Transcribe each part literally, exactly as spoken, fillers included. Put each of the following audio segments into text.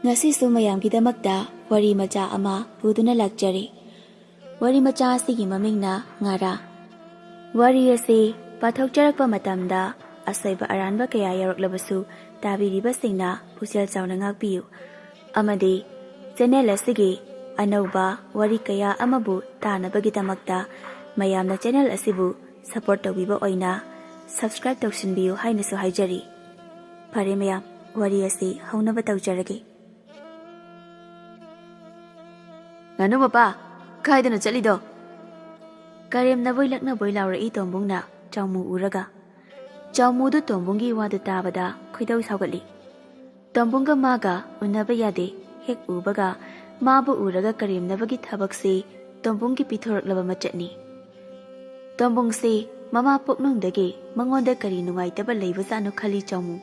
ꯉꯁꯤꯁꯨ ꯃꯌꯥꯝꯒꯤꯗꯃꯛꯇ ꯋꯥꯔꯤ ꯃꯆꯥ ꯑꯃ ꯄꯨꯗꯨꯅ ꯂꯥꯛꯆꯔꯤ꯫ ꯋꯥꯔꯤ ꯃꯆꯥ ꯑꯁꯤꯒꯤ ꯃꯃꯤꯡꯅ ꯉꯥꯔꯥ꯫ ꯋꯥꯔꯤ ꯑꯁꯤ ꯄꯥꯊꯣꯛꯆꯔꯛꯄ ꯃꯇꯝꯗ ꯑꯁꯣꯏꯕ ꯑꯔꯥꯟꯕ ꯀꯌꯥ ꯌꯥꯎꯔꯛꯂꯕꯁꯨ ꯇꯥꯕꯤꯔꯤꯕꯁꯤꯡꯅ ꯄꯨꯛꯆꯦꯜ ꯆꯥꯎꯅ ꯉꯥꯛꯄꯤꯌꯨ꯫ ꯑꯃꯗꯤ ꯆꯦꯅꯦꯜ ꯑꯁꯤꯒꯤ ꯑꯅꯧꯕ ꯋꯥꯔꯤ ꯀꯌꯥ ꯑꯃꯕꯨ ꯇꯥꯅꯕꯒꯤꯗꯃꯛꯇ ꯃꯌꯥꯝꯅ ꯆꯦꯅꯦꯜ ꯑꯁꯤꯕꯨ ꯁꯄꯣꯔꯠ ꯇꯧꯕꯤꯕ ꯑꯣꯏꯅ ꯁꯕꯁꯀ꯭ꯔꯥꯏꯕ ꯇꯧꯁꯤꯟꯕꯤꯌꯨ ꯍꯥꯏꯅꯁꯨ ꯍꯥꯏꯖꯔꯤ꯫ ꯐꯔꯦ ꯃꯌꯥꯝ, ꯋꯥꯔꯤ ꯑꯁꯤ ꯍꯧꯅꯕ ꯇꯧꯖꯔꯒꯦ꯫ "ꯉꯥꯅꯨ ꯃꯄꯥ, ꯀꯥꯏꯗꯅꯣ ꯆꯠꯂꯤꯗꯣ?" ꯀꯔꯦꯝꯅꯕꯣꯏ ꯂꯛꯅꯕꯣꯏ ꯂꯥꯎꯔꯛꯏ ꯇꯣꯝꯕꯨꯡꯅ ꯆꯥꯎꯃꯨ ꯎꯔꯒ꯫ ꯆꯥꯎꯃꯨꯗꯨ ꯇꯣꯝꯕꯨꯡꯒꯤ ꯋꯥꯗꯨ ꯇꯥꯕꯗ ꯈꯣꯏꯗꯧ ꯁꯥꯎꯒꯠꯂꯤ꯫ ꯇꯣꯝꯕꯨꯡꯒ ꯃꯥꯒ ꯎꯅꯕ ꯌꯥꯗꯦ꯫ ꯍꯦꯛ ꯎꯕꯒ ꯃꯥꯕꯨ ꯎꯔꯒ ꯀꯔꯦꯝꯅꯕꯒꯤ ꯊꯕꯛꯁꯤ ꯇꯣꯝꯕꯨꯡꯒꯤ ꯄꯤꯊꯣꯔꯛꯂꯕ ꯃꯆꯠꯅꯤ꯫ ꯇꯣꯝꯕꯨꯡꯁꯤ ꯃꯃꯥ ꯄꯣꯛꯅꯨꯡꯗꯒꯤ ꯃꯉꯣꯟꯗ ꯀꯔꯤ ꯅꯨꯡꯉꯥꯏꯇꯕ ꯂꯩꯕꯖꯥꯠꯅꯣ ꯈꯜꯂꯤ ꯆꯥꯎꯃꯨ꯫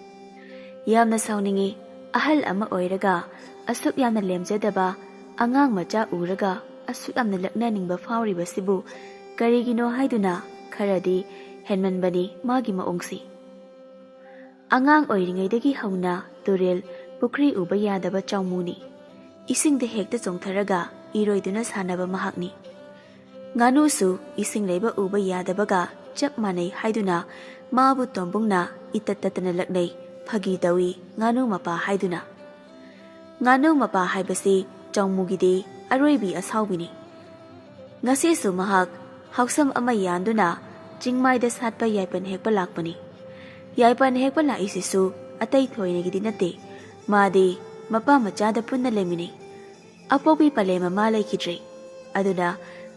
ꯌꯥꯝꯅ ꯁꯥꯎꯅꯤꯡꯉꯤ꯫ ꯑꯍꯜ ꯑꯃ ꯑꯣꯏꯔꯒ ꯑꯁꯨꯛ ꯌꯥꯝꯅ ꯂꯦꯝꯖꯗꯕ ꯑꯉꯥꯡ ꯃꯆꯥ ꯎꯔꯒ ꯑꯁꯨꯛ ꯌꯥꯝꯅ ꯂꯛꯅꯅꯤꯡꯕ ꯐꯥꯎꯔꯤꯕꯁꯤꯕꯨ ꯀꯔꯤꯒꯤꯅꯣ ꯍꯥꯏꯗꯨꯅ ꯈꯔꯗꯤ ꯍꯦꯟꯃꯟꯕꯅꯤ ꯃꯥꯒꯤ ꯃꯑꯣꯡꯁꯤ꯫ ꯑꯉꯥꯡ ꯑꯣꯏꯔꯤꯉꯩꯗꯒꯤ ꯍꯧꯅ ꯇꯨꯔꯦꯜ, ꯄꯨꯈ꯭ꯔꯤ ꯎꯕ ꯌꯥꯗꯕ ꯆꯥꯎꯃꯨꯅꯤ꯫ ꯏꯁꯤꯡꯗ ꯍꯦꯛꯇ ꯆꯣꯡꯊꯔꯒ ꯏꯔꯣꯏꯗꯨꯅ ꯁꯥꯟꯅꯕ ꯃꯍꯥꯛꯅꯤ꯫ ꯉꯥꯅꯨꯁꯨ ꯏꯁꯤꯡ ꯂꯩꯕ ꯎꯕ ꯌꯥꯗꯕꯒ ꯆꯞ ꯃꯥꯟꯅꯩ ꯍꯥꯏꯗꯨꯅ ꯃꯥꯕꯨ ꯇꯣꯝꯕꯨꯡꯅ ꯏꯇꯠ ꯇꯠꯇꯅ ꯂꯛꯅꯩ, ꯐꯥꯒꯤ ꯇꯧꯏ, "ꯉꯥꯅꯨ ꯃꯄꯥ" ꯍꯥꯏꯗꯨꯅ꯫ ꯉꯥꯅꯨ ꯃꯄꯥ ꯍꯥꯏꯕꯁꯤ ꯆꯥꯎꯃꯨꯒꯤꯗꯤ ꯑꯔꯣꯏꯕꯤ ꯑꯁꯥꯎꯕꯤꯅꯤ꯫ ꯉꯁꯤꯁꯨ ꯃꯍꯥꯛ ꯍꯥꯎꯁꯝ ꯑꯃ ꯌꯥꯟꯗꯨꯅ ꯆꯤꯡꯃꯥꯏꯗ ꯁꯥꯠꯄ ꯌꯥꯏꯄꯟ ꯍꯦꯛꯄ ꯂꯥꯛꯄꯅꯤ꯫ ꯌꯥꯏꯄꯟ ꯍꯦꯛꯄ ꯂꯥꯛꯏꯁꯤꯁꯨ ꯑꯇꯩ ꯊꯣꯏꯅꯒꯤꯗꯤ ꯅꯠꯇꯦ꯫ ꯃꯥꯗꯤ ꯃꯄꯥ ꯃꯆꯥꯗ ꯄꯨꯟꯅ ꯂꯩꯃꯤꯟꯅꯩ꯫ ꯑꯄꯣꯛꯄꯤ ꯄꯂꯦꯝ ꯃꯃꯥ ꯂꯩꯈꯤꯗ꯭ꯔꯦ꯫ ꯑꯗꯨꯅ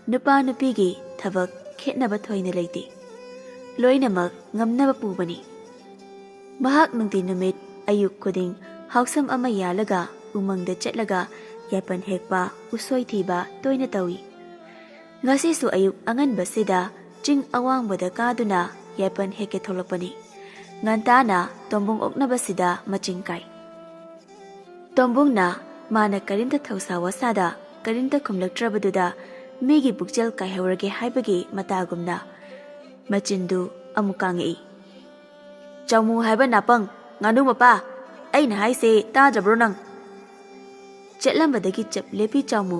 ꯅꯨꯄꯥ ꯅꯨꯄꯤꯒꯤ ꯊꯕꯛ ꯈꯦꯠꯅꯕ ꯊꯣꯏꯅ ꯂꯩꯇꯦ꯫ ꯂꯣꯏꯅꯃꯛ ꯉꯝꯅꯕ ꯄꯨꯕꯅꯤ꯫ ꯃꯍꯥꯛ ꯅꯨꯡꯇꯤ ꯅꯨꯃꯤꯠ ꯑꯌꯨꯛ ꯈꯨꯗꯤꯡ ꯍꯥꯎꯁꯝ ꯑꯃ ꯌꯥꯜꯂꯒ ꯎꯃꯪꯗ ꯆꯠꯂꯒ ꯌꯥꯏꯄꯟ ꯍꯦꯛꯄ, ꯎꯁꯣꯏ ꯊꯤꯕ ꯇꯣꯏꯅ ꯇꯧꯏ꯫ ꯉꯁꯤꯁꯨ ꯑꯌꯨꯛ ꯑꯉꯟꯕꯁꯤꯗ ꯆꯤꯡ ꯑꯋꯥꯡꯕꯗ ꯀꯥꯗꯨꯅ ꯌꯥꯏꯄꯟ ꯍꯦꯛꯀꯦ ꯊꯣꯛꯂꯛꯄꯅꯤ꯫ ꯉꯟꯇꯥꯅ ꯇꯣꯝꯕꯨꯡ ꯑꯣꯛꯅꯕꯁꯤꯗ ꯃꯆꯤꯡ ꯀꯥꯏ꯫ ꯇꯣꯝꯕꯨꯡꯅ ꯃꯥꯅ ꯀꯔꯤꯝꯇ ꯊꯧꯁꯥ ꯋꯥꯁꯥꯗ ꯀꯔꯤꯝꯇ ꯈꯨꯝꯂꯛꯇ꯭ꯔꯕꯗꯨꯗ ꯃꯤꯒꯤ ꯄꯨꯛꯆꯦꯜ ꯀꯥꯏꯍꯧꯔꯒꯦ ꯍꯥꯏꯕꯒꯤ ꯃꯇꯥꯒꯨꯝꯅ ꯃꯆꯤꯟꯗꯨ ꯑꯃꯨꯛ ꯀꯥꯡꯉꯛꯏ꯫ "ꯆꯥꯎꯃꯨ ꯍꯥꯏꯕ ꯅꯥꯄꯪ, ꯉꯥꯅꯨ ꯃꯄꯥ, ꯑꯩꯅ ꯍꯥꯏꯁꯦ ꯇꯥꯗ꯭ꯔꯕ꯭ꯔꯣ ꯅꯪ?" ꯆꯠꯂꯝꯕꯗꯒꯤ ꯆꯞ ꯂꯦꯞꯄꯤ ꯆꯥꯎꯃꯨ꯫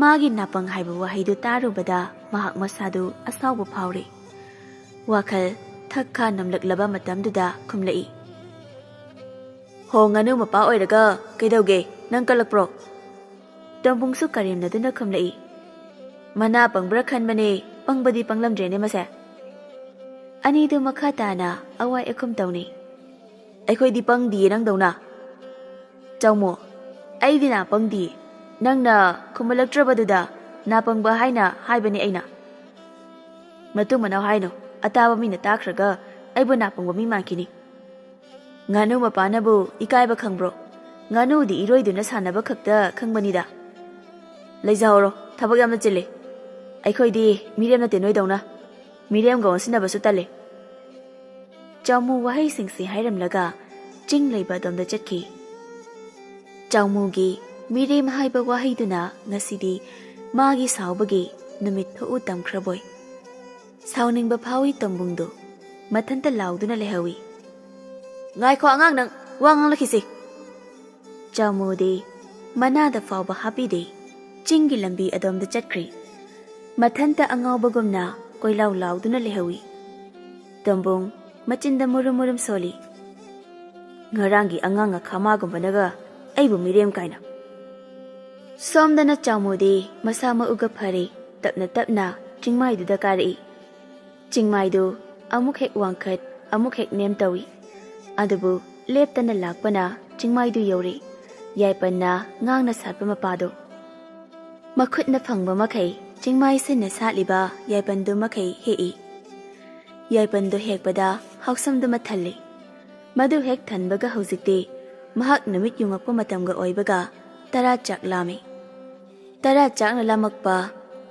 ꯃꯥꯒꯤ ꯅꯥꯄꯪ ꯍꯥꯏꯕ ꯋꯥꯍꯩꯗꯨ ꯇꯥꯔꯨꯕꯗ ꯃꯍꯥꯛ ꯃꯁꯥꯗꯨ ꯑꯁꯥꯎꯕ ꯐꯥꯎꯔꯦ꯫ ꯋꯥꯈꯜ ꯊꯛ ꯈꯥ ꯅꯝꯂꯛꯂꯕ ꯃꯇꯝꯗꯨꯗ ꯈꯨꯝꯂꯛꯏ, "ꯍꯣ, ꯉꯥꯅꯨ ꯃꯄꯥ ꯑꯣꯏꯔꯒ ꯀꯩꯗꯧꯒꯦ? ꯅꯪ ꯀꯜꯂꯛꯄ꯭ꯔꯣ?" ꯇꯣꯝꯕꯨꯡꯁꯨ ꯀꯔꯦꯝꯅꯗꯨꯅ ꯈꯨꯝꯂꯛꯏ, "ꯃꯅꯥ ꯄꯪꯕ꯭ꯔꯥ ꯈꯟꯕꯅꯦ, ꯄꯪꯕꯗꯤ ꯄꯪꯂꯝꯗ꯭ꯔꯦꯅꯦ ꯃꯁꯦ꯫" ꯑꯅꯤꯗꯨ ꯃꯈꯥ ꯇꯥꯅ ꯑꯋꯥꯏ ꯑꯈꯨꯝ ꯇꯧꯅꯩ꯫ "ꯑꯩꯈꯣꯏꯗꯤ ꯄꯪꯗꯤꯌꯦ ꯅꯪꯗꯧꯅ꯫" "ꯆꯥꯎꯃꯣ, ꯑꯩꯗꯤ ꯅꯥ ꯄꯪꯗꯤꯌꯦ꯫ ꯅꯪꯅ ꯈꯨꯝꯍꯜꯂꯛꯇ꯭ꯔꯕꯗꯨꯗ ꯅꯥ ꯄꯪꯕ ꯍꯥꯏꯅ ꯍꯥꯏꯕꯅꯤ ꯑꯩꯅ꯫" "ꯃꯇꯨꯡ ꯃꯅꯥꯎ ꯍꯥꯏꯅꯨ, ꯑꯇꯥꯕ ꯃꯤꯅ ꯇꯥꯈ꯭ꯔꯒ ꯑꯩꯕꯨ ꯅꯥ ꯄꯪꯕ ꯃꯤ ꯃꯥꯟꯈꯤꯅꯤ꯫" "ꯉꯥꯅꯨ ꯃꯄꯥꯅꯕꯨ ꯏꯀꯥꯏꯕ ꯈꯪꯕ꯭ꯔꯣ? ꯉꯥꯅꯨꯗꯤ ꯏꯔꯣꯏꯗꯨꯅ ꯁꯥꯟꯅꯕ ꯈꯛꯇ ꯈꯪꯕꯅꯤꯗ꯫" "ꯂꯩꯖꯍꯧꯔꯣ, ꯊꯕꯛ ꯌꯥꯝꯅ ꯆꯤꯜꯂꯤ꯫ ꯑꯩꯈꯣꯏꯗꯤ ꯃꯤꯔꯦꯝ ꯅꯠꯇꯦ ꯅꯣꯏꯗꯧꯅ꯫ ꯃꯤꯔꯦꯝꯒ ꯑꯣꯟꯁꯤꯟꯅꯕꯁꯨ ꯇꯜꯂꯤ꯫" ꯆꯥꯎꯃꯨ ꯋꯥꯍꯩꯁꯤꯡꯁꯤ ꯍꯥꯏꯔꯝꯂꯒ ꯆꯤꯡ ꯂꯩꯕ ꯑꯗꯣꯝꯗ ꯆꯠꯈꯤ꯫ ꯆꯥꯎꯃꯨꯒꯤ ꯃꯤꯔꯦꯝ ꯍꯥꯏꯕ ꯋꯥꯍꯩꯗꯨꯅ ꯉꯁꯤꯗꯤ ꯃꯥꯒꯤ ꯁꯥꯎꯕꯒꯤ ꯅꯨꯃꯤꯠ ꯊꯣꯛꯎ ꯇꯝꯈ꯭ꯔꯕꯣꯏ꯫ ꯁꯥꯎꯅꯤꯡꯕ ꯐꯥꯎꯏ ꯇꯣꯝꯕꯨꯡꯗꯨ꯫ ꯃꯊꯟꯇ ꯂꯥꯎꯗꯨꯅ ꯂꯩꯍꯧꯏ꯫ "ꯉꯥꯏꯈꯣ ꯑꯉꯥꯡ, ꯅꯪ ꯋꯥ ꯉꯥꯡꯂꯛꯈꯤꯁꯤ꯫" ꯆꯥꯎꯃꯨꯗꯤ ꯃꯅꯥꯗ ꯐꯥꯎꯕ ꯍꯥꯞꯄꯤꯗꯦ꯫ ꯆꯤꯡꯒꯤ ꯂꯝꯕꯤ ꯑꯗꯣꯝꯗ ꯆꯠꯈ꯭ꯔꯦ꯫ ꯃꯊꯟꯇ ꯑꯉꯥꯎꯕꯒꯨꯝꯅ ꯀꯣꯏꯂꯥꯎ ꯂꯥꯎꯗꯨꯅ ꯂꯩꯍꯧꯏ꯫ ꯇꯣꯝꯕꯨꯡ ꯃꯆꯤꯟꯗ ꯃꯨꯔꯨꯝ ꯃꯨꯔꯨꯝ ꯁꯣꯜꯂꯤ꯫ "ꯉꯔꯥꯡꯒꯤ ꯑꯉꯥꯡ ꯑꯈꯥꯃꯥꯒꯨꯝꯕꯅꯒ ꯑꯩꯕꯨ ꯃꯤꯔꯦꯝ ꯀꯥꯏꯅ꯫" ꯁꯣꯝꯗꯅ ꯆꯥꯎꯃꯨꯗꯤ ꯃꯁꯥ ꯃꯎꯒ ꯐꯔꯦ, ꯇꯞꯅ ꯇꯞꯅ ꯆꯤꯡꯃꯥꯏꯗꯨꯗ ꯀꯥꯔꯛꯏ꯫ ꯆꯤꯡꯃꯥꯏꯗꯨ ꯑꯃꯨꯛ ꯍꯦꯛ ꯋꯥꯡꯈꯠ, ꯑꯃꯨꯛ ꯍꯦꯛ ꯅꯦꯝ ꯇꯧꯏ꯫ ꯑꯗꯨꯕꯨ ꯂꯦꯞꯇꯅ ꯂꯥꯛꯄꯅ ꯆꯤꯡꯃꯥꯏꯗꯨ ꯌꯧꯔꯦ꯫ ꯌꯥꯏꯄꯟꯅ ꯉꯥꯡꯅ ꯁꯥꯠꯄ ꯃꯄꯥꯗꯨ꯫ ꯃꯈꯨꯠꯅ ꯐꯪꯕ ꯃꯈꯩ ꯆꯤꯡꯃꯥꯏ ꯁꯤꯟꯅ ꯁꯥꯠꯂꯤꯕ ꯌꯥꯏꯄꯟꯗꯨ ꯃꯈꯩ ꯍꯦꯛꯏ꯫ ꯌꯥꯏꯄꯟꯗꯨ ꯍꯦꯛꯄꯗ ꯍꯥꯎꯁꯝꯗꯨꯃ ꯊꯜꯂꯤ꯫ ꯃꯗꯨ ꯍꯦꯛ ꯊꯟꯕꯒ ꯍꯧꯖꯤꯛꯇꯤ ꯃꯍꯥꯛ ꯅꯨꯃꯤꯠ ꯌꯨꯡꯉꯛꯄ ꯃꯇꯝꯒ ꯑꯣꯏꯕꯒ ꯇꯔꯥ ꯆꯥꯛ ꯂꯥꯝꯃꯤ꯫ ꯇꯔꯥ ꯆꯥꯛꯅ ꯂꯥꯝꯃꯛꯄ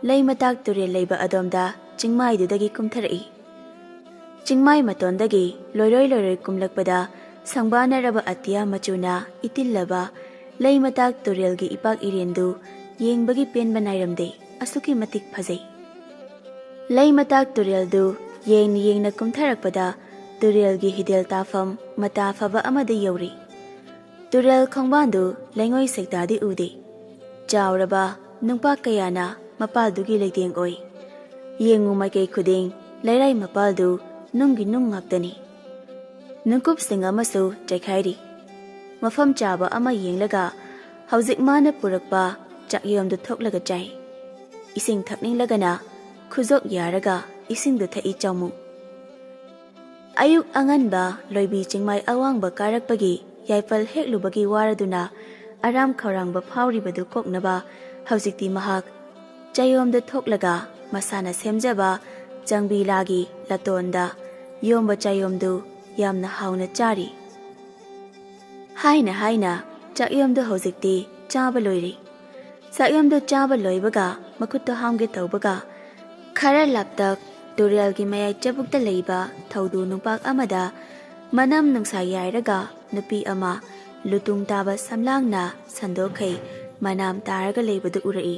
ꯂꯩ ꯃꯇꯥꯛ ꯇꯨꯔꯦꯜ ꯂꯩꯕ ꯑꯗꯣꯝꯗ ꯆꯤꯡꯃꯥꯏꯗꯨꯗꯒꯤ ꯀꯨꯝꯊꯔꯛꯏ꯫ ꯆꯤꯡꯃꯥꯏ ꯃꯇꯣꯟꯗꯒꯤ ꯂꯣꯏꯔꯣꯏ ꯂꯣꯏꯔꯣꯏ ꯀꯨꯝꯂꯛꯄꯗ ꯁꯪꯕꯥꯅꯔꯕ ꯑꯇꯤꯌꯥ ꯃꯆꯨꯅ ꯏꯇꯤꯜꯂꯕ ꯂꯩ ꯃꯇꯥꯛ ꯇꯨꯔꯦꯜꯒꯤ ꯏꯄꯥꯛ ꯏꯔꯦꯟꯗꯨ ꯌꯦꯡꯕꯒꯤ ꯄꯦꯟꯕ ꯅꯥꯏꯔꯝꯗꯦ, ꯑꯁꯨꯛꯀꯤ ꯃꯇꯤꯛ ꯐꯖꯩ꯫ ꯂꯩ ꯃꯇꯥꯛ ꯇꯨꯔꯦꯜꯗꯨ ꯌꯦꯡꯅ ꯌꯦꯡꯅ ꯀꯨꯝꯊꯔꯛꯄꯗ ꯇꯨꯔꯦꯜꯒꯤ ꯍꯤꯗꯦꯜ ꯇꯥꯐꯝ ꯃꯇꯥ ꯐꯕ ꯑꯃꯗ ꯌꯧꯔꯤ꯫ ꯇꯨꯔꯦꯜ ꯈꯣꯡꯕꯥꯟꯗꯨ ꯂꯩꯉꯣꯏ ꯁꯦꯛꯇꯥꯗꯤ ꯎꯗꯦ꯫ ꯆꯥꯎꯔꯕ ꯅꯨꯡꯄꯥꯛ ꯀꯌꯥꯅ ꯃꯄꯥꯜꯗꯨꯒꯤ ꯂꯩꯇꯦꯡ ꯑꯣꯏ꯫ ꯌꯦꯡꯉꯨ ꯃꯥꯏꯀꯩ ꯈꯨꯗꯤꯡ ꯂꯩꯔꯥꯏ ꯃꯄꯥꯜꯗꯨ ꯅꯨꯡꯒꯤ ꯅꯨꯡ ꯉꯥꯛꯇꯅꯤ꯫ ꯅꯨꯡꯀꯨꯞꯁꯤꯡ ꯑꯃꯁꯨ ꯆꯥꯏꯈꯥꯏꯔꯤ꯫ ꯃꯐꯝ ꯆꯥꯕ ꯑꯃ ꯌꯦꯡꯂꯒ ꯍꯧꯖꯤꯛ ꯃꯥꯅ ꯄꯨꯔꯛꯄ ꯆꯥꯛꯌꯣꯝꯗꯨ ꯊꯣꯛꯂꯒ ꯆꯥꯏ꯫ ꯏꯁꯤꯡ ꯊꯛꯅꯤꯡꯂꯒꯅ ꯈꯨꯖꯣꯞ ꯌꯥꯔꯒ ꯏꯁꯤꯡꯗꯨ ꯊꯛꯏ ꯆꯥꯎꯃꯨ꯫ ꯑꯌꯨꯛ ꯑꯉꯟꯕ ꯂꯣꯏꯕꯤ ꯆꯤꯡꯃꯥꯏ ꯑꯋꯥꯡꯕ ꯀꯥꯔꯛꯄꯒꯤ ꯌꯥꯏꯐꯜ ꯍꯦꯛꯂꯨꯕꯒꯤ ꯋꯥꯔꯗꯨꯅ ꯑꯔꯥꯝ ꯈꯧꯔꯥꯡꯕ ꯐꯥꯎꯔꯤꯕꯗꯨ ꯀꯣꯛꯅꯕ ꯍꯧꯖꯤꯛꯇꯤ ꯃꯍꯥꯛ ꯆꯥꯌꯣꯝꯗ ꯊꯣꯛꯂꯒ ꯃꯁꯥꯅ ꯁꯦꯝꯖꯕ ꯆꯪꯕꯤꯂꯥꯒꯤ ꯂꯥꯇꯣꯟꯗ ꯌꯣꯝꯕ ꯆꯥꯌꯣꯝꯗꯨ ꯌꯥꯝꯅ ꯍꯥꯎꯅ ꯆꯥꯔꯤ꯫ ꯍꯥꯏꯅ ꯍꯥꯏꯅ ꯆꯥꯛꯌꯣꯝꯗꯨ ꯍꯧꯖꯤꯛꯇꯤ ꯆꯥꯕ ꯂꯣꯏꯔꯦ꯫ ꯆꯥꯛꯌꯣꯝꯗꯨ ꯆꯥꯕ ꯂꯣꯏꯕꯒ ꯃꯈꯨꯠꯇꯨ ꯍꯥꯝꯒꯦ ꯇꯧꯕꯒ ꯈꯔ ꯂꯥꯞꯇꯛ ꯇꯨꯔꯦꯜꯒꯤ ꯃꯌꯥꯏ ꯆꯕꯨꯛꯇ ꯂꯩꯕ ꯊꯧꯗꯨ ꯅꯨꯡꯄꯥꯛ ꯑꯃꯗ ꯃꯅꯝ ꯅꯨꯡꯁꯥ ꯌꯥꯏꯔꯒ ꯅꯨꯄꯤ ꯑꯃ ꯂꯨꯇꯨꯡ ꯇꯥꯕ ꯁꯝꯂꯥꯡꯅ ꯁꯟꯗꯣꯛꯈꯩ ꯃꯅꯥꯝ ꯇꯥꯔꯒ ꯂꯩꯕꯗꯨ ꯎꯔꯛꯏ꯫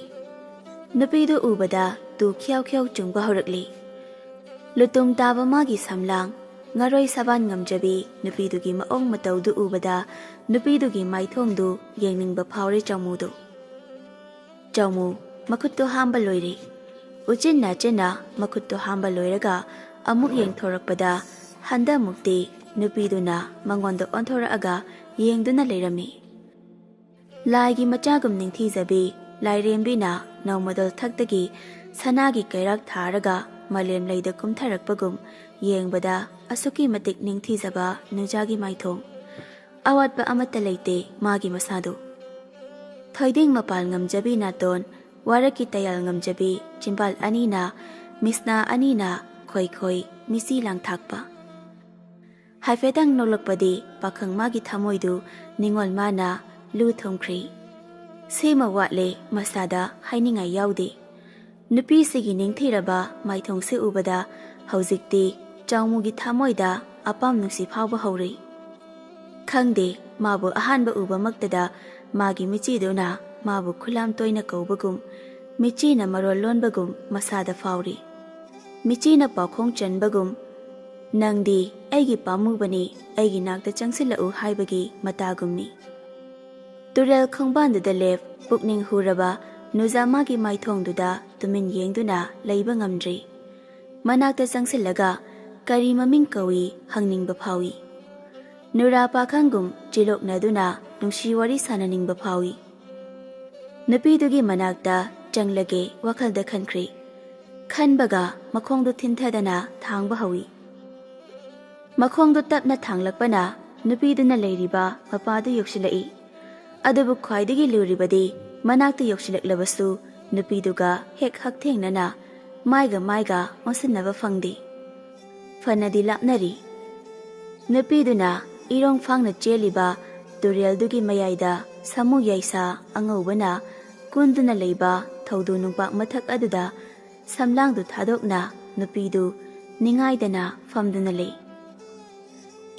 ꯅꯨꯄꯤꯗꯨ ꯎꯕꯗ ꯇꯨ ꯈ꯭ꯌꯥꯎ ꯈ꯭ꯌꯥꯎ ꯆꯨꯡꯕ ꯍꯧꯔꯛꯂꯤ꯫ ꯂꯨꯇꯨꯡ ꯇꯥꯕ ꯃꯥꯒꯤ ꯁꯝꯂꯥꯡ, ꯉꯔꯣꯏ ꯁꯕꯥꯟ ꯉꯝꯖꯕꯤ ꯅꯨꯄꯤꯗꯨꯒꯤ ꯃꯑꯣꯡ ꯃꯇꯧꯗꯨ ꯎꯕꯗ ꯅꯨꯄꯤꯗꯨꯒꯤ ꯃꯥꯏꯊꯣꯡꯗꯨ ꯌꯦꯡꯅꯤꯡꯕ ꯐꯥꯎꯔꯦ ꯆꯥꯎꯃꯨꯗꯨ꯫ ꯆꯥꯎꯃꯨ ꯃꯈꯨꯠꯇꯨ ꯍꯥꯝꯕ ꯂꯣꯏꯔꯦ꯫ ꯎꯆꯤꯟ ꯅꯥꯆꯤꯟꯅ ꯃꯈꯨꯠꯇꯨ ꯍꯥꯝꯕ ꯂꯣꯏꯔꯒ ꯑꯃꯨꯛ ꯌꯦꯡꯊꯣꯔꯛꯄꯗ ꯍꯟꯗꯛꯃꯨꯛꯇꯤ ꯅꯨꯄꯤꯗꯨꯅ ꯃꯉꯣꯟꯗ ꯑꯣꯟꯊꯣꯔꯛꯑꯒ ꯌꯦꯡꯗꯨꯅ ꯂꯩꯔꯝꯃꯤ꯫ ꯂꯥꯏꯒꯤ ꯃꯆꯥꯒꯨꯝ ꯅꯤꯡꯊꯤꯖꯕꯤ ꯂꯥꯏꯔꯦꯝꯕꯤꯅ ꯅꯣꯡꯃꯗꯣꯜ ꯊꯛꯇꯒꯤ ꯁꯅꯥꯒꯤ ꯀꯩꯔꯥꯛ ꯊꯥꯔꯒ ꯃꯥꯂꯦꯝ ꯂꯩꯗ ꯀꯨꯝꯊꯔꯛꯄꯒꯨꯝ ꯌꯦꯡꯕꯗ ꯑꯁꯨꯛꯀꯤ ꯃꯇꯤꯛ ꯅꯤꯡꯊꯤꯖꯕ ꯅꯨꯖꯥꯒꯤ ꯃꯥꯏꯊꯣꯡ꯫ ꯑꯋꯥꯠꯄ ꯑꯃꯠꯇ ꯂꯩꯇꯦ ꯃꯥꯒꯤ ꯃꯁꯥꯗꯨ꯫ ꯊꯣꯏꯗꯤꯡ ꯃꯄꯥꯜ ꯉꯝꯖꯕꯤ ꯅꯥꯇꯣꯟ, ꯋꯥꯔꯛꯀꯤ ꯇꯌꯥꯜ ꯉꯝꯖꯕꯤ ꯆꯤꯝꯕꯥꯜ ꯑꯅꯤꯅ, ꯃꯤꯁꯅꯥ ꯑꯅꯤꯅ ꯈꯣꯏ ꯈꯣꯏ ꯃꯤꯆꯤ ꯂꯥꯡꯊꯥꯛꯄ꯫ ꯍꯥꯏꯐꯦꯠꯇꯪ ꯅꯣꯛꯂꯛꯄꯗꯤ ꯄꯥꯈꯪ ꯃꯥꯒꯤ ꯊꯃꯣꯏꯗꯨ ꯅꯤꯡꯉꯣꯜ ꯃꯥꯅ ꯂꯨ ꯊꯨꯝꯈ꯭ꯔꯤ꯫ ꯁꯤꯃ ꯋꯥꯠꯂꯦ ꯃꯁꯥꯗ ꯍꯥꯏꯅꯤꯡꯉꯥꯏ ꯌꯥꯎꯗꯦ꯫ ꯅꯨꯄꯤꯁꯤꯒꯤ ꯅꯤꯡꯊꯤꯔꯕ ꯃꯥꯏꯊꯣꯡꯁꯤ ꯎꯕꯗ ꯍꯧꯖꯤꯛꯇꯤ ꯆꯥꯎꯃꯨꯒꯤ ꯊꯃꯣꯏꯗ ꯑꯄꯥꯝ ꯅꯨꯡꯁꯤ ꯐꯥꯎꯕ ꯍꯧꯔꯤ꯫ ꯈꯪꯗꯦ, ꯃꯥꯕꯨ ꯑꯍꯥꯟꯕ ꯎꯕꯃꯛꯇꯗ ꯃꯥꯒꯤ ꯃꯤꯆꯤꯗꯨꯅ ꯃꯥꯕꯨ ꯈꯨꯂꯥꯝ ꯇꯣꯏꯅ ꯀꯧꯕꯒꯨꯝ, ꯃꯤꯆꯤꯅ ꯃꯔꯣꯜ ꯂꯣꯟꯕꯒꯨꯝ ꯃꯁꯥꯗ ꯐꯥꯎꯔꯤ꯫ ꯃꯤꯆꯤꯅ ꯄꯥꯎꯈꯣꯡ ꯆꯟꯕꯒꯨꯝ, "ꯅꯪꯗꯤ ꯑꯩꯒꯤ ꯄꯥꯝꯃꯨꯕꯅꯤ, ꯑꯩꯒꯤ ꯅꯥꯛꯇ ꯆꯪꯁꯤꯜꯂꯛꯎ" ꯍꯥꯏꯕꯒꯤ ꯃꯇꯥꯒꯨꯝꯅꯤ꯫ ꯇꯨꯔꯦꯜ ꯈꯣꯡꯕꯥꯟꯗꯨꯗ ꯂꯦꯞ, ꯄꯨꯛꯅꯤꯡ ꯍꯨꯔꯕ ꯅꯨꯖꯥꯃꯥꯒꯤ ꯃꯥꯏꯊꯣꯡꯗꯨꯗ ꯇꯨꯃꯤꯟ ꯌꯦꯡꯗꯨꯅ ꯂꯩꯕ ꯉꯝꯗ꯭ꯔꯤ꯫ ꯃꯅꯥꯛꯇ ꯆꯪꯁꯤꯜꯂꯒ ꯀꯔꯤ ꯃꯃꯤꯡ ꯀꯧꯏ ꯍꯪꯅꯤꯡꯕ ꯐꯥꯎꯏ꯫ ꯅꯨꯔꯥ ꯄꯥꯈꯪꯒꯨꯝ ꯆꯤꯂꯣꯛꯅꯗꯨꯅ ꯅꯨꯡꯁꯤ ꯋꯥꯔꯤ ꯁꯥꯟꯅꯅꯤꯡꯕ ꯐꯥꯎꯏ꯫ ꯅꯨꯄꯤꯗꯨꯒꯤ ꯃꯅꯥꯛꯇ ꯆꯪꯂꯒꯦ ꯋꯥꯈꯜꯗ ꯈꯟꯈ꯭ꯔꯤ꯫ ꯈꯟꯕꯒ ꯃꯈꯣꯡꯗꯨ ꯊꯤꯟꯊꯗꯅ ꯊꯥꯡꯕ ꯍꯧꯏ꯫ ꯃꯈꯣꯡꯗꯨ ꯇꯞꯅ ꯊꯥꯡꯂꯛꯄꯅ ꯅꯨꯄꯤꯗꯨꯅ ꯂꯩꯔꯤꯕ ꯃꯄꯥꯗꯨ ꯌꯧꯁꯤꯜꯂꯛꯏ꯫ ꯑꯗꯨꯕꯨ ꯈ꯭ꯋꯥꯏꯗꯒꯤ ꯂꯨꯔꯤꯕꯗꯤ, ꯃꯅꯥꯛꯇ ꯌꯧꯁꯤꯜꯂꯛꯂꯕꯁꯨ ꯅꯨꯄꯤꯗꯨꯒ ꯍꯦꯛ ꯍꯛꯊꯦꯡꯅꯅ ꯃꯥꯏꯒ ꯃꯥꯏꯒ ꯑꯣꯟꯁꯤꯟꯅꯕ ꯐꯪꯗꯦ꯫ ꯐꯅꯗꯤ ꯂꯥꯞꯅꯔꯤ꯫ ꯅꯨꯄꯤꯗꯨꯅ ꯏꯔꯣꯡ ꯐꯥꯡꯅ ꯆꯦꯜꯂꯤꯕ ꯇꯨꯔꯦꯜꯗꯨꯒꯤ ꯃꯌꯥꯏꯗ ꯁꯥꯃꯨ ꯌꯥꯏꯁꯥ ꯑꯉꯧꯕꯅ ꯀꯨꯟꯗꯨꯅ ꯂꯩꯕ ꯊꯧꯗꯨ ꯅꯨꯡꯄꯥꯛ ꯃꯊꯛ ꯑꯗꯨꯗ ꯁꯝꯂꯥꯡꯗꯨ ꯊꯥꯗꯣꯛꯅ ꯅꯨꯄꯤꯗꯨ ꯅꯤꯡꯉꯥꯏꯗꯅ ꯐꯝꯗꯨꯅ ꯂꯩ꯫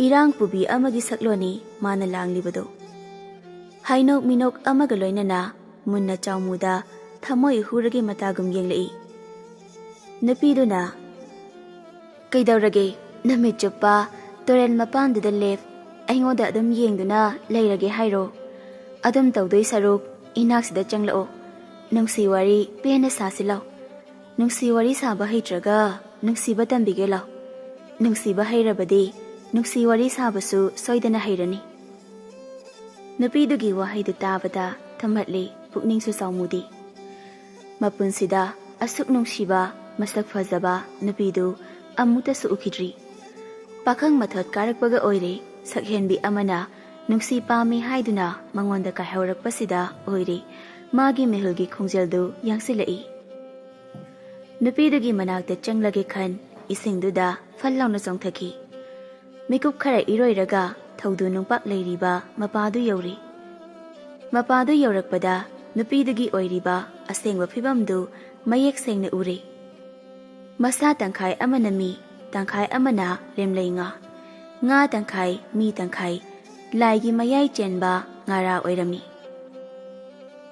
ꯏꯔꯥꯡ ꯄꯨꯕꯤ ꯑꯃꯒꯤ ꯁꯛꯂꯣꯟꯅꯤ ꯃꯥꯅ ꯂꯥꯡꯂꯤꯕꯗꯨ꯫ ꯍꯥꯏꯅꯣꯛ ꯃꯤꯅꯣꯛ ꯑꯃꯒ ꯂꯣꯏꯅꯅ ꯃꯨꯟꯅ ꯆꯥꯎꯃꯨꯗ ꯊꯃꯣꯏ ꯍꯨꯔꯒꯤ ꯃꯇꯥꯒꯨꯝ ꯌꯦꯡꯂꯛꯏ꯫ ꯅꯨꯄꯤꯗꯨꯅ, "ꯀꯩꯗꯧꯔꯒꯦ? ꯅꯨꯃꯤꯠ ꯆꯨꯞꯄ ꯇꯨꯔꯦꯜ ꯃꯄꯥꯟꯗꯨꯗ ꯂꯦꯞ, ꯑꯩꯉꯣꯟꯗ ꯑꯗꯨꯝ ꯌꯦꯡꯗꯨꯅ ꯂꯩꯔꯒꯦ ꯍꯥꯏꯔꯣ? ꯑꯗꯨꯝ ꯇꯧꯗꯣꯏ ꯁꯔꯨꯛ ꯏꯅꯥꯛꯁꯤꯗ ꯆꯪꯂꯛꯑꯣ꯫ ꯅꯨꯡꯁꯤ ꯋꯥꯔꯤ ꯄꯦꯟꯅ ꯁꯥꯁꯤ ꯂꯥꯎ꯫ ꯅꯨꯡꯁꯤ ꯋꯥꯔꯤ ꯁꯥꯕ ꯍꯩꯇ꯭ꯔꯒ ꯅꯨꯡꯁꯤꯕ ꯇꯝꯕꯤꯒꯦ ꯂꯥꯎ꯫ ꯅꯨꯡꯁꯤꯕ ꯍꯩꯔꯕꯗꯤ ꯅꯨꯡꯁꯤ ꯋꯥꯔꯤ ꯁꯥꯕꯁꯨ ꯁꯣꯏꯗꯅ ꯍꯩꯔꯅꯤ"꯫ ꯅꯨꯄꯤꯗꯨꯒꯤ ꯋꯥꯍꯩꯗꯨ ꯇꯥꯕꯗ ꯊꯨꯝꯍꯠꯂꯤ ꯄꯨꯛꯅꯤꯡꯁꯨ ꯆꯥꯎꯃꯨꯗꯤ꯫ ꯃꯄꯨꯟꯁꯤꯗ ꯑꯁꯨꯛ ꯅꯨꯡꯁꯤꯕ, ꯃꯁꯛ ꯐꯖꯕ ꯅꯨꯄꯤꯗꯨ ꯑꯃꯨꯛꯇꯁꯨ ꯎꯈꯤꯗ꯭ꯔꯤ꯫ ꯄꯥꯈꯪ ꯃꯊꯣꯠ ꯀꯥꯔꯛꯄꯒ ꯑꯣꯏꯔꯦ, ꯁꯛꯍꯦꯟꯕꯤ ꯑꯃꯅ ꯅꯨꯡꯁꯤ ꯄꯥꯝꯃꯤ ꯍꯥꯏꯗꯨꯅ ꯃꯉꯣꯟꯗ ꯀꯥꯏꯍꯧꯔꯛꯄꯁꯤꯗ ꯑꯣꯏꯔꯦ ꯃꯥꯒꯤ ꯃꯤꯍꯨꯜꯒꯤ ꯈꯣꯡꯖꯦꯜꯗꯨ ꯌꯥꯡꯁꯤꯜꯂꯛꯏ꯫ ꯅꯨꯄꯤꯗꯨꯒꯤ ꯃꯅꯥꯛꯇ ꯆꯪꯂꯒꯦ ꯈꯟ, ꯏꯁꯤꯡꯗꯨꯗ ꯐꯜ ꯂꯥꯎꯅ ꯆꯣꯡꯊꯈꯤ꯫ ꯃꯤꯀꯨꯞ ꯈꯔ ꯏꯔꯣꯏꯔꯒ ꯊꯧꯗꯨ ꯅꯨꯡꯄꯥꯛ ꯂꯩꯔꯤꯕ ꯃꯄꯥꯗꯨ ꯌꯧꯔꯦ꯫ ꯃꯄꯥꯗꯨ ꯌꯧꯔꯛꯄꯗ ꯅꯨꯄꯤꯗꯨꯒꯤ ꯑꯣꯏꯔꯤꯕ ꯑꯁꯦꯡꯕ ꯐꯤꯕꯝꯗꯨ ꯃꯌꯦꯛ ꯁꯦꯡꯅ ꯎꯔꯦ꯫ ꯃꯁꯥ ꯇꯪꯈꯥꯏ ꯑꯃꯅ ꯃꯤ, ꯇꯪꯈꯥꯏ ꯑꯃꯅ ꯂꯦꯝꯂꯩ ꯉꯥ, ꯉꯥ ꯇꯪꯈꯥꯏ, ꯃꯤ ꯇꯪꯈꯥꯏ, ꯂꯥꯏꯒꯤ ꯃꯌꯥꯏ ꯆꯦꯟꯕ ꯉꯥꯔꯥ ꯑꯣꯏꯔꯝꯃꯤ꯫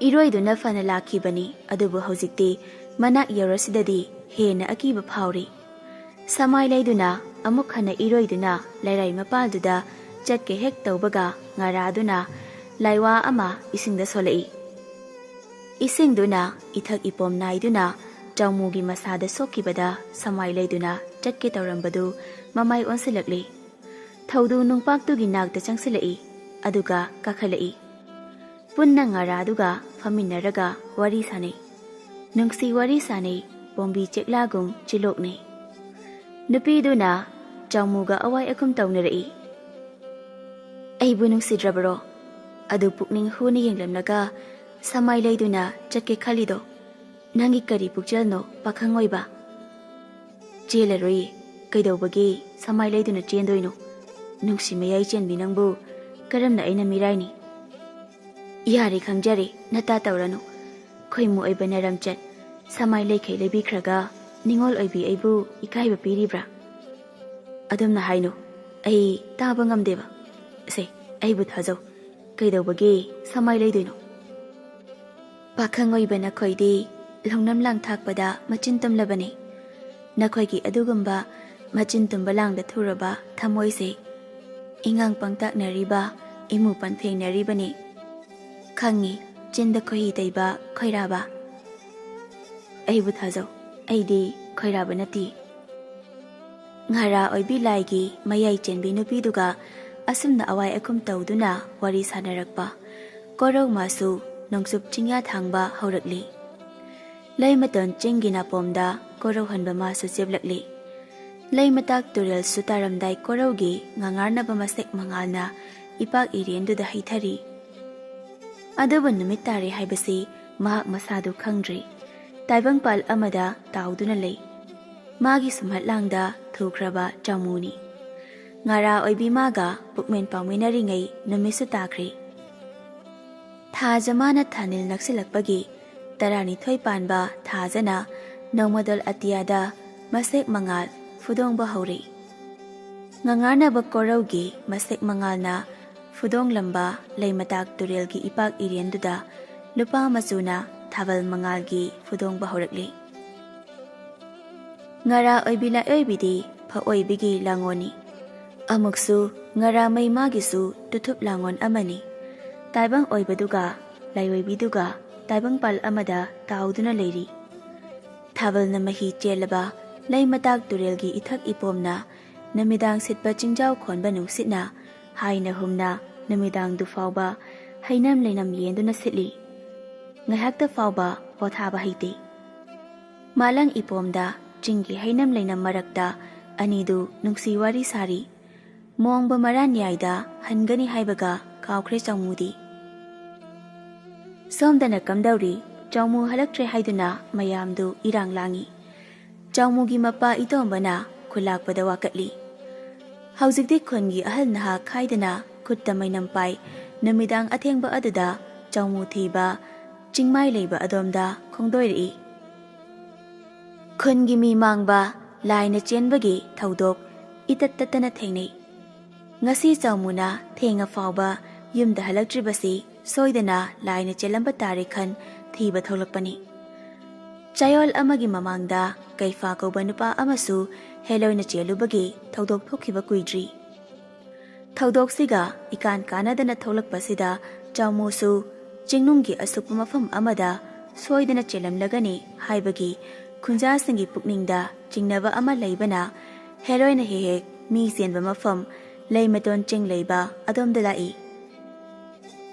ꯏꯔꯣꯏꯗꯨꯅ ꯐꯅ ꯂꯥꯛꯈꯤꯕꯅꯤ, ꯑꯗꯨꯕꯨ ꯍꯧꯖꯤꯛꯇꯤ ꯃꯅꯥꯛ ꯌꯧꯔꯁꯤꯗꯗꯤ ꯍꯦꯟꯅ ꯑꯀꯤꯕ ꯐꯥꯎꯔꯤ꯫ ꯁꯃꯥꯏ ꯂꯩꯗꯨꯅ ꯑꯃꯨꯛ ꯍꯟꯅ ꯏꯔꯣꯏꯗꯨꯅ ꯂꯩꯔꯥꯏ ꯃꯄꯥꯜꯗꯨꯗ ꯆꯠꯀꯦ ꯍꯦꯛ ꯇꯧꯕꯒ, ꯉꯥꯔꯥꯗꯨꯅ ꯂꯥꯏꯋꯥ ꯑꯃ ꯏꯁꯤꯡꯗ ꯁꯣꯜꯂꯛꯏ꯫ ꯏꯁꯤꯡꯗꯨꯅ ꯏꯊꯛ ꯏꯄꯣꯝ ꯅꯥꯏꯗꯨꯅ ꯆꯥꯎꯃꯨꯒꯤ ꯃꯁꯥꯗ ꯁꯣꯛꯈꯤꯕꯗ, ꯁꯃꯥꯏ ꯂꯩꯗꯨꯅ ꯆꯠꯀꯦ ꯇꯧꯔꯝꯕꯗꯨ ꯃꯃꯥꯏ ꯑꯣꯟꯁꯤꯜꯂꯛꯂꯤ꯫ ꯊꯧꯗꯨ ꯅꯨꯡꯄꯥꯛꯇꯨꯒꯤ ꯅꯥꯛꯇ ꯆꯪꯁꯤꯜꯂꯛꯏ, ꯑꯗꯨꯒ ꯀꯥꯈꯠꯂꯛꯏ꯫ ꯄꯨꯟꯅ ꯉꯥꯔꯥꯗꯨꯒ ꯐꯝꯃꯤꯟꯅꯔꯒ ꯋꯥꯔꯤ ꯁꯥꯅꯩ꯫ ꯅꯨꯡꯁꯤ ꯋꯥꯔꯤ ꯁꯥꯅꯩ, ꯄꯣꯝꯕꯤ ꯆꯦꯛꯂꯥꯒꯨꯝ ꯆꯤꯂꯣꯛꯅꯩ꯫ ꯅꯨꯄꯤꯗꯨꯅ ꯆꯥꯎꯃꯨꯒ ꯑꯋꯥꯏ ꯑꯈꯨꯝ ꯇꯧꯅꯔꯛꯏ꯫ "ꯑꯩꯕꯨ ꯅꯨꯡꯁꯤꯗ꯭ꯔꯕꯔꯣ? ꯑꯗꯨ ꯄꯨꯛꯅꯤꯡ ꯍꯨꯅ ꯌꯦꯡꯂꯝꯂꯒ ꯁꯃꯥꯏ ꯂꯩꯗꯨꯅ ꯆꯠꯀꯦ ꯈꯜꯂꯤꯗꯣ? ꯅꯪꯒꯤ ꯀꯔꯤ ꯄꯨꯛꯆꯦꯜꯅꯣ, ꯄꯥꯈꯪ ꯑꯣꯏꯕ?" "ꯆꯦꯜꯂꯔꯣꯏꯌꯦ꯫ ꯀꯩꯗꯧꯕꯒꯤ ꯁꯃꯥꯏ ꯂꯩꯗꯨꯅ ꯆꯦꯟꯗꯣꯏꯅꯣ? ꯅꯨꯡꯁꯤ ꯃꯌꯥꯏ ꯆꯦꯟꯕꯤ ꯅꯪꯕꯨ ꯀꯔꯝꯅ ꯑꯩꯅ ꯃꯤꯔꯥꯏꯅꯤ?" "ꯌꯥꯔꯦ, ꯈꯪꯖꯔꯦ, ꯅꯇꯥ ꯇꯧꯔꯅꯨ꯫ ꯈꯣꯏꯃꯨ ꯑꯣꯏꯕ ꯅꯔꯝꯆꯠ ꯁꯃꯥꯏ ꯂꯩꯈꯩ ꯂꯩꯕꯤꯈ꯭ꯔꯒ ꯅꯤꯉꯣꯜ ꯑꯣꯏꯕꯤ ꯑꯩꯕꯨ ꯏꯀꯥꯏꯕ ꯄꯤꯔꯤꯕ꯭ꯔꯥ?" "ꯑꯗꯨꯝꯅ ꯍꯥꯏꯅꯨ, ꯑꯩ ꯇꯥꯕ ꯉꯝꯗꯦꯕ꯫ ꯁꯦ, ꯑꯩꯕꯨ ꯊꯥꯖꯧ꯫ ꯀꯩꯗꯧꯕꯒꯤ ꯁꯃꯥꯏ ꯂꯩꯗꯣꯏꯅꯣ?" "ꯄꯥꯈꯪ ꯑꯣꯏꯕ ꯅꯈꯣꯏꯗꯤ ꯂꯧꯅꯝ ꯂꯥꯡ ꯊꯥꯛꯄꯗ ꯃꯆꯤꯟ ꯇꯨꯝꯂꯕꯅꯤ꯫ ꯅꯈꯣꯏꯒꯤ ꯑꯗꯨꯒꯨꯝꯕ ꯃꯆꯤꯟ ꯇꯨꯝꯕ ꯂꯥꯡꯗ ꯊꯨꯔꯕ ꯊꯃꯣꯏꯁꯦ ꯏꯉꯥꯡ ꯄꯪꯇꯥꯛꯅꯔꯤꯕ, ꯏꯃꯨ ꯄꯟꯐꯦꯡꯅꯔꯤꯕꯅꯤ꯫ ꯈꯪꯉꯤ, ꯆꯤꯟꯗ ꯈꯣꯏꯍꯤ ꯇꯩꯕ ꯈꯣꯏꯔꯥꯕ꯫ ꯑꯩꯕꯨ ꯊꯥꯖꯧ, ꯑꯩꯗꯤ ꯈꯣꯏꯔꯥꯕ ꯅꯠꯇꯦ꯫" ꯉꯥꯔꯥ ꯑꯣꯏꯕꯤ ꯂꯥꯏꯒꯤ ꯃꯌꯥꯏ ꯆꯦꯟꯕꯤ ꯅꯨꯄꯤꯗꯨꯒ ꯑꯁꯨꯝꯅ ꯑꯋꯥꯏ ꯑꯈꯨꯝ ꯇꯧꯗꯨꯅ ꯋꯥꯔꯤ ꯁꯥꯟꯅꯔꯛꯄ ꯀꯣꯔꯧ ꯃꯥꯁꯨ ꯅꯣꯡꯆꯨꯞ ꯆꯤꯡꯌꯥ ꯊꯥꯡꯕ ꯍꯧꯔꯛꯂꯤ꯫ ꯂꯩꯃꯇꯣꯟ ꯆꯤꯡꯒꯤ ꯅꯥꯄꯣꯝꯗ ꯀꯣꯔꯧ ꯍꯟꯕ ꯃꯥꯁꯨ ꯆꯦꯞꯂꯛꯂꯤ꯫ ꯂꯩꯃꯇꯥꯛ ꯇꯨꯔꯦꯜꯁꯨ ꯇꯥꯔꯝꯗꯥꯏ ꯀꯣꯔꯧꯒꯤ ꯉꯥꯉꯥꯔꯅꯕ ꯃꯁꯦꯛ ꯃꯉꯥꯜꯅ ꯏꯄꯥꯛ ꯏꯔꯦꯟꯗꯨꯗ ꯍꯩꯊꯔꯤ꯫ ꯑꯗꯨꯕꯨ ꯅꯨꯃꯤꯠ ꯇꯥꯔꯦ ꯍꯥꯏꯕꯁꯤ ꯃꯍꯥꯛ ꯃꯁꯥꯗꯨ ꯈꯪꯗ꯭ꯔꯤ꯫ ꯇꯥꯏꯕꯪꯄꯥꯜ ꯑꯃꯗ ꯇꯥꯎꯗꯨꯅ ꯂꯩ꯫ ꯃꯥꯒꯤ ꯁꯨꯝꯍꯠꯂꯥꯡꯗ ꯊꯨꯈ꯭ꯔꯕ ꯆꯥꯃꯨꯅꯤ꯫ ꯉꯥꯔꯥ ꯑꯣꯏꯕꯤ ꯃꯥꯒ ꯄꯨꯛꯃꯦꯟ ꯄꯥꯎꯃꯤꯟꯅꯔꯤꯉꯩ ꯅꯨꯃꯤꯠꯁꯨ ꯇꯥꯈ꯭ꯔꯦ꯫ ꯊꯥꯖ ꯃꯥꯅ ꯊꯥꯅꯤꯜ ꯅꯛꯁꯤꯜꯂꯛꯄꯒꯤ ꯇꯔꯥꯅꯤꯊꯣꯏ ꯄꯥꯟꯕ ꯊꯥꯖꯅ ꯅꯣꯡꯃꯗꯣꯜ ꯑꯇꯤꯌꯥꯗ ꯃꯁꯦꯛ ꯃꯉꯥꯜ ꯐꯨꯗꯣꯡꯕ ꯍꯧꯔꯤ꯫ ꯉꯉꯥꯅꯕ ꯀꯣꯔꯧꯒꯤ ꯃꯁꯦꯛ ꯃꯉꯥꯜꯅ ꯐꯨꯗꯣꯡꯂꯝꯕ ꯂꯩꯃꯇꯥꯛ ꯇꯨꯔꯦꯜꯒꯤ ꯏꯄꯥꯛ ꯏꯔꯦꯟꯗꯨꯗ ꯂꯨꯄꯥ ꯃꯆꯨꯅ ꯊꯥꯕꯜ ꯃꯉꯥꯜꯒꯤ ꯐꯨꯗꯣꯡꯕ ꯍꯧꯔꯛꯂꯤ꯫ ꯉꯔꯥ ꯑꯣꯏꯕꯤ ꯂꯥꯏꯑꯣꯏꯕꯤꯗꯤ ꯐꯑꯣꯏꯕꯤꯒꯤ ꯂꯥꯡꯉꯣꯟꯅꯤ꯫ ꯑꯃꯨꯛꯁꯨ ꯉꯔꯥꯃꯩ ꯃꯥꯒꯤꯁꯨ ꯇꯨꯊꯨꯞ ꯂꯥꯡꯉꯣꯟ ꯑꯃꯅꯤ꯫ ꯇꯥꯏꯕꯪ ꯑꯣꯏꯕꯗꯨꯒ ꯂꯥꯏꯑꯣꯏꯕꯤꯗꯨꯒ ꯇꯥꯏꯕꯪꯄꯥꯜ ꯑꯃꯗ ꯇꯥꯎꯗꯨꯅ ꯂꯩꯔꯤ꯫ ꯊꯥꯕꯜꯅ ꯃꯍꯤ ꯆꯦꯜꯂꯕ ꯂꯩ ꯃꯇꯥꯛ ꯇꯨꯔꯦꯜꯒꯤ ꯏꯊꯛ ꯏꯄꯣꯝꯅ ꯅꯨꯃꯤꯗꯥꯡ ꯁꯤꯠꯄ ꯆꯤꯡꯖꯥꯎ ꯈꯣꯟꯕ ꯅꯨꯡꯁꯤꯠꯅ ꯍꯥꯏꯅ ꯍꯨꯝꯅ ꯅꯨꯃꯤꯗꯥꯡꯗꯨ ꯐꯥꯎꯕ ꯍꯩꯅꯝ ꯂꯩꯅꯝ ꯌꯦꯟꯗꯨꯅ ꯁꯤꯠꯂꯤ꯫ ꯉꯥꯏꯍꯥꯛꯇ ꯐꯥꯎꯕ ꯄꯣꯊꯥꯕ ꯍꯩꯇꯦ꯫ ꯃꯥꯂꯪ ꯏꯄꯣꯝꯗ ꯆꯤꯡꯒꯤ ꯍꯩꯅꯝ ꯂꯩꯅꯝ ꯃꯔꯛꯇ ꯑꯅꯤꯗꯨ ꯅꯨꯡꯁꯤ ꯋꯥꯔꯤ ꯁꯥꯔꯤ꯫ ꯃꯣꯡꯕ ꯃꯔꯥꯟ ꯌꯥꯏꯗ ꯍꯟꯒꯅꯤ ꯍꯥꯏꯕꯒ ꯀꯥꯎꯈ꯭ꯔꯦ ꯆꯥꯎꯃꯨꯗꯤ꯫ ꯁꯣꯝꯗꯅ ꯀꯝꯗꯧꯔꯤ? ꯆꯥꯎꯃꯨ ꯍꯜꯂꯛꯇ꯭ꯔꯦ ꯍꯥꯏꯗꯨꯅ ꯃꯌꯥꯝꯗꯨ ꯏꯔꯥꯡ ꯂꯥꯡꯉꯤ꯫ ꯆꯥꯎꯃꯨꯒꯤ ꯃꯄꯥ ꯏꯇꯣꯝꯕꯅ ꯈꯨꯜꯂꯥꯛꯄꯗ ꯋꯥꯀꯠꯂꯤ꯫ ꯍꯧꯖꯤꯛꯇꯤ ꯈꯨꯟꯒꯤ ꯑꯍꯜ ꯅꯍꯥ ꯈꯥꯏꯗꯅ ꯈꯨꯠꯇ ꯃꯩꯅꯝ ꯄꯥꯏ ꯅꯨꯃꯤꯗꯥꯡ ꯑꯊꯦꯡꯕ ꯑꯗꯨꯗ ꯆꯥꯎꯃꯨ ꯊꯤꯕ ꯆꯤꯡꯃꯥꯏ ꯂꯩꯕ ꯑꯗꯣꯝꯗ ꯈꯣꯡꯗꯣꯏꯔꯛꯏ꯫ ꯈꯨꯟꯒꯤ ꯃꯤ ꯃꯥꯡꯕ ꯂꯥꯏꯅ ꯆꯦꯟꯕꯒꯤ ꯊꯧꯗꯣꯛ ꯏꯇꯠ ꯇꯠꯇꯅ ꯊꯦꯡꯅꯩ꯫ ꯉꯁꯤ ꯆꯥꯎꯃꯨꯅ ꯊꯦꯡꯉ ꯐꯥꯎꯕ ꯌꯨꯝꯗ ꯍꯜꯂꯛꯇ꯭ꯔꯤꯕꯁꯤ ꯁꯣꯏꯗꯅ ꯂꯥꯏꯅ ꯆꯦꯜꯂꯝꯕ ꯇꯥꯔꯦ ꯈꯟ ꯊꯤꯕ ꯊꯣꯛꯂꯛꯄꯅꯤ꯫ ꯆꯌꯣꯜ ꯑꯃꯒꯤ ꯃꯃꯥꯡꯗ ꯀꯩꯐꯥ ꯀꯧꯕ ꯅꯨꯄꯥ ꯑꯃꯁꯨ ꯍꯦꯂꯣꯏꯅ ꯆꯦꯜꯂꯨꯕꯒꯤ ꯊꯧꯗꯣꯛ ꯊꯣꯛꯈꯤꯕ ꯀꯨꯏꯗ꯭ꯔꯤ꯫ ꯊꯧꯗꯣꯛꯁꯤꯒ ꯏꯀꯥꯟ ꯀꯥꯟꯅꯗꯅ ꯊꯣꯛꯂꯛꯄꯁꯤꯗ ꯆꯥꯎꯃꯨꯁꯨ ꯆꯤꯡꯅꯨꯡꯒꯤ ꯑꯁꯨꯛꯄ ꯃꯐꯝ ꯑꯃꯗ ꯁꯣꯏꯗꯅ ꯆꯦꯜꯂꯝꯂꯒꯅꯤ ꯍꯥꯏꯕꯒꯤ ꯈꯨꯟꯖꯥꯁꯤꯡꯒꯤ ꯄꯨꯛꯅꯤꯡꯗ ꯆꯤꯡꯅꯕ ꯑꯃ ꯂꯩꯕꯅ ꯍꯦꯂꯣꯏꯅ ꯍꯦꯛ ꯍꯦꯛ ꯃꯤ ꯆꯦꯟꯕ ꯃꯐꯝ ꯂꯩꯃꯇꯣꯟ ꯆꯤꯡ ꯂꯩꯕ ꯑꯗꯣꯝꯗ ꯂꯥꯛꯏ꯫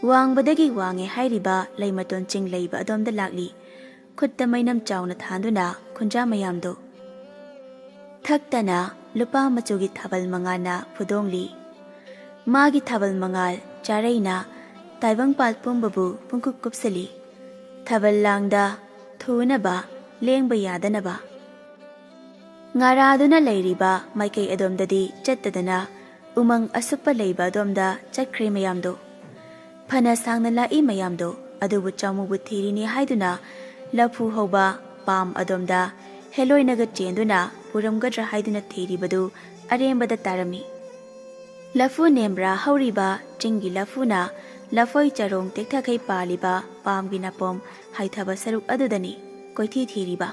ꯋꯥꯡꯕꯗꯒꯤ ꯋꯥꯡꯉꯦ ꯍꯥꯏꯔꯤꯕ ꯂꯩꯃꯇꯣꯟ ꯆꯤꯡ ꯂꯩꯕ ꯑꯗꯣꯝꯗ ꯂꯥꯛꯂꯤ꯫ ꯈꯨꯠꯇ ꯃꯩꯅꯝ ꯆꯥꯎꯅ ꯊꯥꯟꯗꯨꯅ ꯈꯨꯟꯖꯥ ꯃꯌꯥꯝꯗꯨ ꯊꯛꯇꯅ ꯂꯨꯄꯥ ꯃꯆꯨꯒꯤ ꯊꯥꯕꯜ ꯃꯉꯥꯜꯅ ꯐꯨꯗꯣꯡꯂꯤ꯫ ꯃꯥꯒꯤ ꯊꯥꯕꯜ ꯃꯉꯥꯜ ꯆꯥꯔꯩꯅ ꯇꯥꯏꯕꯪꯄꯥꯜ ꯄꯨꯝꯕꯕꯨ ꯄꯨꯡꯀꯨꯞ ꯀꯨꯞꯁꯤꯜꯂꯤ꯫ ꯊꯥꯕꯜ ꯂꯥꯡꯗ ꯊꯨꯅꯕ, ꯂꯦꯡꯕ ꯌꯥꯗꯅꯕ꯫ ꯉꯥꯔꯥꯗꯨꯅ ꯂꯩꯔꯤꯕ ꯃꯥꯏꯀꯩ ꯑꯗꯣꯝꯗꯗꯤ ꯆꯠꯇꯗꯅ ꯎꯃꯪ ꯑꯁꯨꯞꯄ ꯂꯩꯕ ꯑꯗꯣꯝꯗ ꯆꯠꯈ꯭ꯔꯦ ꯃꯌꯥꯝꯗꯣ꯫ ꯐꯅ ꯁꯥꯡꯅ ꯂꯥꯛꯏ ꯃꯌꯥꯝꯗꯣ, ꯑꯗꯨꯕꯨ ꯆꯥꯃꯨꯕꯨ ꯊꯤꯔꯤꯅꯤ ꯍꯥꯏꯗꯨꯅ ꯂꯐꯨ ꯍꯧꯕ ꯄꯥꯝ ꯑꯗꯣꯝꯗ ꯍꯦꯂꯣꯏꯅꯒ ꯆꯦꯟꯗꯨꯅ ꯄꯨꯔꯝꯒꯗ꯭ꯔꯥ ꯍꯥꯏꯗꯨꯅ ꯊꯤꯔꯤꯕꯗꯨ ꯑꯔꯦꯝꯕꯗ ꯇꯥꯔꯝꯃꯤ꯫ ꯂꯐꯨ ꯅꯦꯝꯕ꯭ꯔꯥ ꯍꯧꯔꯤꯕ ꯆꯤꯡꯒꯤ ꯂꯐꯨꯅ ꯂꯐꯣꯏ ꯆꯔꯣꯡ ꯇꯦꯛꯊꯈꯩ ꯄꯥꯜꯂꯤꯕ ꯄꯥꯝꯒꯤ ꯅꯥꯄꯣꯝ ꯍꯥꯏꯊꯕ ꯁꯔꯨꯛ ꯑꯗꯨꯗꯅꯤ ꯀꯣꯏꯊꯤ ꯊꯤꯔꯤꯕ꯫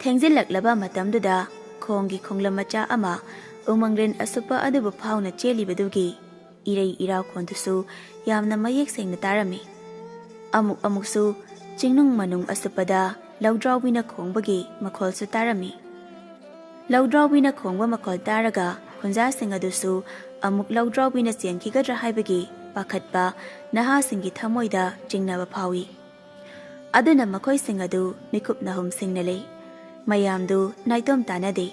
ꯊꯦꯡꯖꯤꯜꯂꯛꯂꯕ ꯃꯇꯝꯗꯨꯗ ꯈꯣꯡꯒꯤ ꯈꯣꯡꯂꯝ ꯃꯆꯥ ꯑꯃ ꯎꯃꯪꯔꯦꯟ ꯑꯁꯨꯞꯄ ꯑꯗꯨꯕꯨ ꯐꯥꯎꯅ ꯆꯦꯜꯂꯤꯕꯗꯨꯒꯤ ꯏꯔꯩ ꯏꯔꯥꯎꯈꯣꯟꯗꯨꯁꯨ ꯌꯥꯝꯅ ꯃꯌꯦꯛ ꯁꯦꯡꯅ ꯇꯥꯔꯝꯃꯤ꯫ ꯑꯃꯨꯛ ꯑꯃꯨꯛꯁꯨ ꯆꯤꯡꯅꯨꯡ ꯃꯅꯨꯡ ꯑꯁꯨꯞꯄꯗ ꯂꯧꯗ꯭ꯔꯥꯎꯕꯤꯅ ꯈꯣꯡꯕꯒꯤ ꯃꯈꯣꯜꯁꯨ ꯇꯥꯔꯝꯃꯤ꯫ ꯂꯧꯗ꯭ꯔꯥꯎꯕꯤꯅ ꯈꯣꯡꯕ ꯃꯈꯣꯜ ꯇꯥꯔꯒ ꯈꯨꯟꯖꯥꯁꯤꯡ ꯑꯗꯨꯁꯨ ꯑꯃꯨꯛ ꯂꯧꯗ꯭ꯔꯥꯎꯕꯤꯅ ꯆꯦꯟꯈꯤꯒꯗ꯭ꯔꯥ ꯍꯥꯏꯕꯒꯤ ꯄꯥꯈꯠꯄ ꯅꯍꯥꯁꯤꯡꯒꯤ ꯊꯃꯣꯏꯗ ꯆꯤꯡꯅꯕ ꯐꯥꯎꯏ꯫ ꯑꯗꯨꯅ ꯃꯈꯣꯏꯁꯤꯡ ꯑꯗꯨ ꯃꯤꯀꯨꯞ ꯅꯍꯨꯝ ꯁꯤꯡꯅ ꯂꯩ꯫ ꯃꯌꯥꯝꯗꯨ ꯅꯥꯏꯇꯣꯝ ꯇꯥꯅꯗꯦ꯫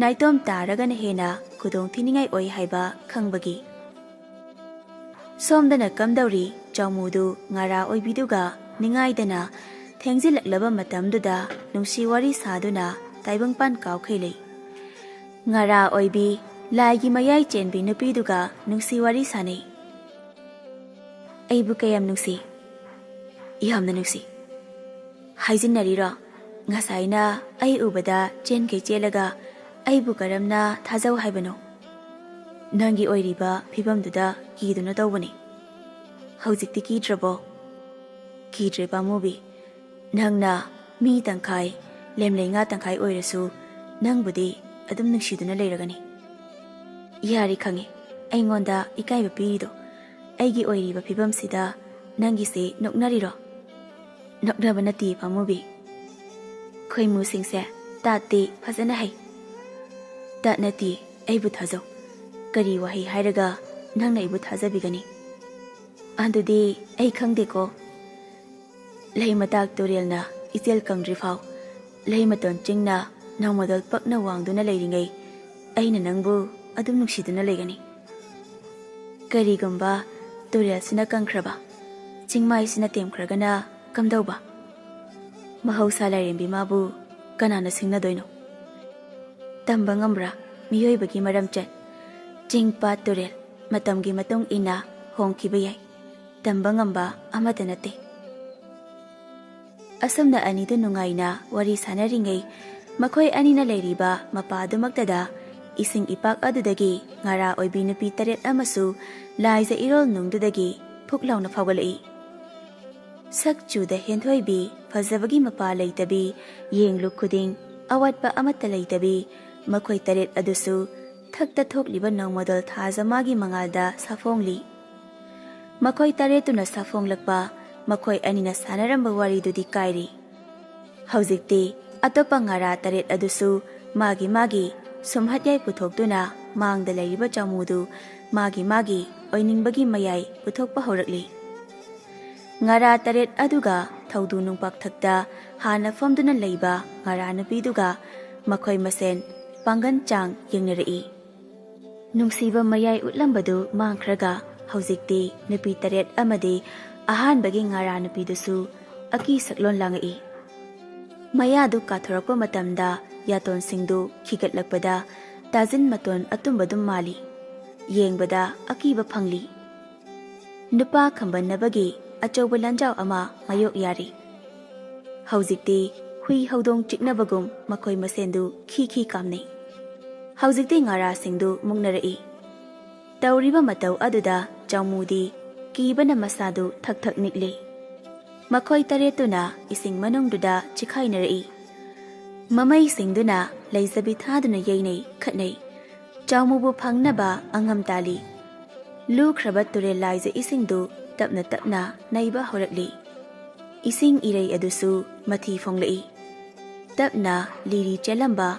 ꯅꯥꯏꯇꯣꯝ ꯇꯥꯔꯒꯅ ꯍꯦꯟꯅ ꯈꯨꯗꯣꯡ ꯊꯤꯅꯤꯡꯉꯥꯏ ꯑꯣꯏ ꯍꯥꯏꯕ ꯈꯪꯕꯒꯤ꯫ ꯁꯣꯝꯗꯅ ꯀꯝꯗꯧꯔꯤ ꯆꯥꯎꯃꯨꯗꯨ ꯉꯥꯔꯥ ꯑꯣꯏꯕꯤꯗꯨꯒ ꯅꯤꯡꯉꯥꯏꯗꯅ ꯊꯦꯡꯖꯤꯜꯂꯛꯂꯕ ꯃꯇꯝꯗꯨꯗ ꯅꯨꯡꯁꯤ ꯋꯥꯔꯤ ꯁꯥꯗꯨꯅ ꯇꯥꯏꯕꯪꯄꯥꯟ ꯀꯥꯎꯈꯩ ꯂꯩ꯫ ꯉꯥꯔꯥ ꯑꯣꯏꯕꯤ, ꯂꯥꯏꯒꯤ ꯃꯌꯥꯏ ꯆꯦꯟꯕꯤ ꯅꯨꯄꯤꯗꯨꯒ ꯅꯨꯡꯁꯤ ꯋꯥꯔꯤ ꯁꯥꯅꯩ꯫ "ꯑꯩꯕꯨ ꯀꯌꯥꯝ ꯅꯨꯡꯁꯤ?" "ꯌꯥꯝꯅ ꯅꯨꯡꯁꯤ꯫" ꯍꯥꯏꯖꯤꯟꯅꯔꯤꯔꯣ? ꯉꯁꯥꯏꯅ ꯑꯩ ꯎꯕꯗ ꯆꯦꯟꯈꯩ ꯆꯦꯜꯂꯒ ꯑꯩꯕꯨ ꯀꯔꯝꯅ ꯊꯥꯖꯧ ꯍꯥꯏꯕꯅꯣ? ꯅꯪꯒꯤ ꯑꯣꯏꯔꯤꯕ ꯐꯤꯕꯝꯗꯨꯗ ꯀꯤꯗꯨꯅ ꯇꯧꯕꯅꯤ꯫ ꯍꯧꯖꯤꯛꯇꯤ ꯀꯤꯗ꯭ꯔꯕꯣ? ꯀꯤꯗ꯭ꯔꯦ ꯄꯥꯝꯃꯨꯕꯤ꯫ ꯅꯪꯅ ꯃꯤ ꯇꯪꯈꯥꯏ, ꯂꯦꯝꯂꯩ ꯉꯥ ꯇꯪꯈꯥꯏ ꯑꯣꯏꯔꯁꯨ ꯅꯪꯕꯨꯗꯤ ꯑꯗꯨꯝ ꯅꯨꯡꯁꯤꯗꯨꯅ ꯂꯩꯔꯒꯅꯤ꯫ ꯌꯥꯔꯦ, ꯈꯪꯉꯦ꯫ ꯑꯩꯉꯣꯟꯗ ꯏꯀꯥꯏꯕ ꯄꯤꯔꯤꯗꯣ꯫ ꯑꯩꯒꯤ ꯑꯣꯏꯔꯤꯕ ꯐꯤꯕꯝꯁꯤꯗ ꯅꯪꯒꯤꯁꯦ ꯅꯣꯛꯅꯔꯤꯔꯣ? ꯅꯣꯛꯅꯕ ꯅꯠꯇꯦ ꯄꯥꯝꯃꯨꯕꯤ꯫ ꯈꯣꯏꯃꯨꯁꯤꯡꯁꯦ ꯇꯥꯠꯇꯤ ꯐꯖꯅ ꯍꯩ꯫ ꯇꯥꯠ ꯅꯠꯇꯦ, ꯑꯩꯕꯨ ꯊꯥꯖꯧ꯫ ꯀꯔꯤ ꯋꯥꯍꯩ ꯍꯥꯏꯔꯒ ꯅꯪꯅ ꯑꯩꯕꯨ ꯊꯥꯖꯕꯤꯒꯅꯤ? ꯑꯗꯨꯗꯤ ꯑꯩ ꯈꯪꯗꯦꯀꯣ꯫ ꯂꯩ ꯃꯇꯥꯛ ꯇꯨꯔꯦꯜꯅ ꯏꯆꯦꯜ ꯀꯪꯗ꯭ꯔꯤꯐꯥꯎ, ꯂꯩ ꯃꯇꯣꯟ ꯆꯤꯡꯅ ꯅꯣꯡꯃꯗꯣꯜ ꯄꯛꯅ ꯋꯥꯡꯗꯨꯅ ꯂꯩꯔꯤꯉꯩ, ꯑꯩꯅ ꯅꯪꯕꯨ ꯑꯗꯨꯝ ꯅꯨꯡꯁꯤꯗꯨꯅ ꯂꯩꯒꯅꯤ꯫ ꯀꯔꯤꯒꯨꯝꯕ ꯇꯨꯔꯦꯜꯁꯤꯅ ꯀꯪꯈ꯭ꯔꯕ, ꯆꯤꯡꯃꯥꯏꯁꯤꯅ ꯇꯦꯝꯈ꯭ꯔꯒꯅ ꯀꯝꯗꯧꯕ? ꯃꯍꯧꯁꯥ ꯂꯥꯏꯔꯦꯝꯕꯤ ꯃꯥꯕꯨ ꯀꯅꯥꯅ ꯁꯤꯡꯅꯗꯣꯏꯅꯣ? ꯇꯝꯕ ꯉꯝꯕ꯭ꯔꯥ ꯃꯤꯑꯣꯏꯕꯒꯤ ꯃꯔꯝꯆꯠ? ꯆꯤꯡ, ꯄꯥꯠ, ꯇꯨꯔꯦꯜ ꯃꯇꯝꯒꯤ ꯃꯇꯨꯡ ꯏꯟꯅ ꯍꯣꯡꯈꯤꯕ ꯌꯥꯏ꯫ ꯇꯝꯕ ꯉꯝꯕ ꯑꯃꯠꯇ ꯅꯠꯇꯦ꯫ ꯑꯁꯨꯝꯅ ꯑꯅꯤꯗꯨ ꯅꯨꯡꯉꯥꯏꯅ ꯋꯥꯔꯤ ꯁꯥꯟꯅꯔꯤꯉꯩ, ꯃꯈꯣꯏ ꯑꯅꯤꯅ ꯂꯩꯔꯤꯕ ꯃꯄꯥ ꯑꯗꯨꯃꯛꯇꯗ ꯏꯁꯤꯡ ꯏꯄꯥꯛ ꯑꯗꯨꯗꯒꯤ ꯉꯥꯔꯥ ꯑꯣꯏꯕꯤ ꯅꯨꯄꯤ ꯇꯔꯦꯠ ꯑꯃꯁꯨ ꯂꯥꯏꯖ ꯏꯔꯣꯜ ꯅꯨꯡꯗꯨꯗꯒꯤ ꯐꯨꯛ ꯂꯥꯎꯅ ꯐꯥꯎꯒꯠꯂꯛꯏ꯫ ꯁꯛ ꯆꯨꯗ ꯍꯦꯟꯊꯣꯏꯕꯤ, ꯐꯖꯕꯒꯤ ꯃꯄꯥ ꯂꯩꯇꯕꯤ, ꯌꯦꯡꯂꯨ ꯈꯨꯗꯤꯡ ꯑꯋꯥꯠꯄ ꯑꯃꯠꯇ ꯂꯩꯇꯕꯤ, ꯃꯈꯣꯏ ꯇꯔꯦꯠ ꯑꯗꯨꯁꯨ ꯊꯛꯇ ꯊꯣꯛꯂꯤꯕ ꯅꯣꯡꯃꯗꯣꯜ ꯊꯥꯖ ꯃꯥꯒꯤ ꯃꯉꯥꯜꯗ ꯁꯥꯐꯣꯡꯂꯤ꯫ ꯃꯈꯣꯏ ꯇꯔꯦꯠꯇꯨꯅ ꯁꯥꯐꯣꯡꯂꯛꯄ ꯃꯈꯣꯏ ꯑꯅꯤꯅ ꯁꯥꯟꯅꯔꯝꯕ ꯋꯥꯔꯤꯗꯨꯗꯤ ꯀꯥꯏꯔꯤ꯫ ꯍꯧꯖꯤꯛꯇꯤ ꯑꯇꯣꯞꯄ ꯉꯥꯔꯥ ꯇꯔꯦꯠ ꯑꯗꯨꯁꯨ ꯃꯥꯒꯤ ꯃꯥꯒꯤ ꯁꯨꯝꯍꯠꯌꯥꯏ ꯄꯨꯊꯣꯛꯇꯨꯅ ꯃꯥꯡꯗ ꯂꯩꯔꯤꯕ ꯆꯥꯃꯨꯗꯨ ꯃꯥꯒꯤ ꯃꯥꯒꯤ ꯑꯣꯏꯅꯤꯡꯕꯒꯤ ꯃꯌꯥꯏ ꯄꯨꯊꯣꯛꯄ ꯍꯧꯔꯛꯂꯤ꯫ ꯉꯥꯔꯥ ꯇꯔꯦꯠ ꯑꯗꯨꯒ ꯊꯧꯗꯨ ꯅꯨꯡꯄꯥꯛꯊꯛꯇ ꯍꯥꯟꯅ ꯐꯝꯗꯨꯅ ꯂꯩꯕ ꯉꯥꯔꯥ ꯅꯨꯄꯤꯗꯨꯒ ꯃꯈꯣꯏ ꯃꯁꯦꯟ ꯄꯥꯡꯒꯟ ꯆꯥꯡ ꯌꯦꯡꯅꯔꯛꯏ꯫ ꯅꯨꯡꯁꯤꯕ ꯃꯌꯥꯏ ꯎꯠꯂꯝꯕꯗꯨ ꯃꯥꯡꯈ꯭ꯔꯒ ꯍꯧꯖꯤꯛꯇꯤ ꯅꯨꯄꯤ ꯇꯔꯦꯠ ꯑꯃꯗꯤ ꯑꯍꯥꯟꯕꯒꯤ ꯉꯥꯔꯥ ꯅꯨꯄꯤꯗꯨꯁꯨ ꯑꯀꯤ ꯁꯛꯂꯣꯟ ꯂꯥꯡꯉꯛꯏ꯫ ꯃꯌꯥꯗꯨ ꯀꯥꯊꯣꯔꯛꯄ ꯃꯇꯝꯗ ꯌꯥꯇꯣꯟꯁꯤꯡꯗꯨ ꯈꯤꯒꯠꯂꯛꯄꯗ ꯇꯥꯖꯤꯟ ꯃꯇꯣꯟ ꯑꯇꯨꯝꯕꯗꯨꯝ ꯃꯥꯜꯂꯤ꯫ ꯌꯦꯡꯕꯗ ꯑꯀꯤꯕ ꯐꯪꯂꯤ꯫ ꯅꯨꯄꯥ ꯈꯝꯕꯟꯅꯕꯒꯤ ꯑꯆꯧꯕ ꯂꯥꯟꯖꯥꯎ ꯑꯃ ꯃꯥꯌꯣꯛ ꯌꯥꯔꯤ꯫ ꯍꯧꯖꯤꯛꯇꯤ ꯍꯨꯏ ꯍꯧꯗꯣꯡ ꯆꯤꯛꯅꯕꯒꯨꯝ ꯃꯈꯣꯏ ꯃꯁꯦꯟꯗꯨ ꯈꯤ ꯈꯤ ꯀꯥꯝꯅꯩ꯫ ꯍꯧꯖꯤꯛꯇꯤ ꯉꯥꯔꯥꯁꯤꯡꯗꯨ ꯃꯨꯛꯅꯔꯛꯏ꯫ ꯇꯧꯔꯤꯕ ꯃꯇꯧ ꯑꯗꯨꯗ ꯆꯥꯎꯃꯨꯗꯤ ꯀꯤꯕꯅ ꯃꯁꯥꯗꯨ ꯊꯛ ꯊꯛ ꯅꯤꯛꯂꯤ꯫ ꯃꯈꯣꯏ ꯇꯔꯦꯠꯇꯨꯅ ꯏꯁꯤꯡ ꯃꯅꯨꯡꯗꯨꯗ ꯆꯤꯈꯥꯏꯅꯔꯛꯏ꯫ ꯃꯃꯩꯁꯤꯡꯗꯨꯅ ꯂꯩꯖꯕꯤ ꯊꯥꯗꯨꯅ ꯌꯩꯅꯩ, ꯈꯠꯅꯩ꯫ ꯆꯥꯎꯃꯨꯕꯨ ꯐꯪꯅꯕ ꯑꯉꯝ ꯇꯥꯜꯂꯤ꯫ ꯂꯨꯈ꯭ꯔꯕ ꯇꯨꯔꯦꯜ ꯂꯥꯏꯖ ꯏꯁꯤꯡꯗꯨ ꯇꯞꯅ ꯇꯞꯅ ꯅꯩꯕ ꯍꯧꯔꯛꯂꯤ꯫ ꯏꯁꯤꯡ ꯏꯔꯩ ꯑꯗꯨꯁꯨ ꯃꯊꯤ ꯐꯣꯡꯂꯛꯏ꯫ ꯇꯞꯅ ꯂꯤꯔꯤ ꯆꯦꯜꯂꯝꯕ